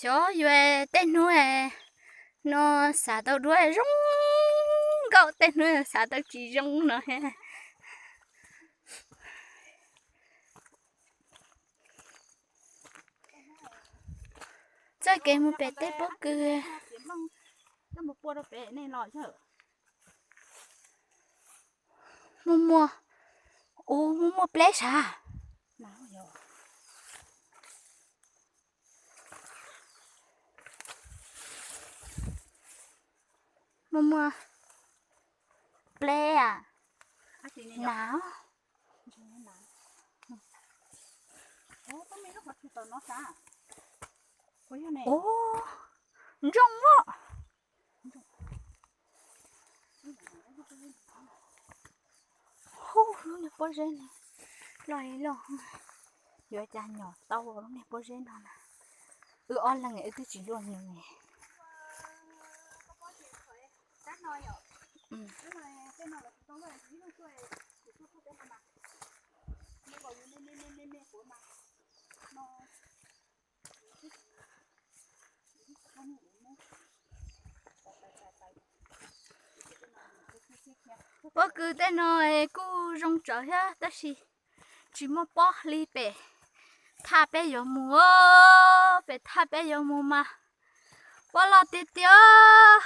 Xyov yuav tej hnub no xav tau duab zoo nkauj, tej hnub xav tau tsis zoo no. Txoj kev mus pem tej pob kws. Muaj muaj, ua muaj muaj pleb sav. Muaj muaj pleb a. Nav. Ub, ntsooj os. Hu, lub niag pob zeb no loj li loj, yuav cas nyom tau lub niag pob zeb no na. Wb ob leeg wb twb tsis luaj nws li. Pob kws tej no kuj zoo tsawv thiab tab sis tsis muaj pob hli pem thaj peb yuav mus, pem thaj peb yuav mus mas pob loj tiag tiag.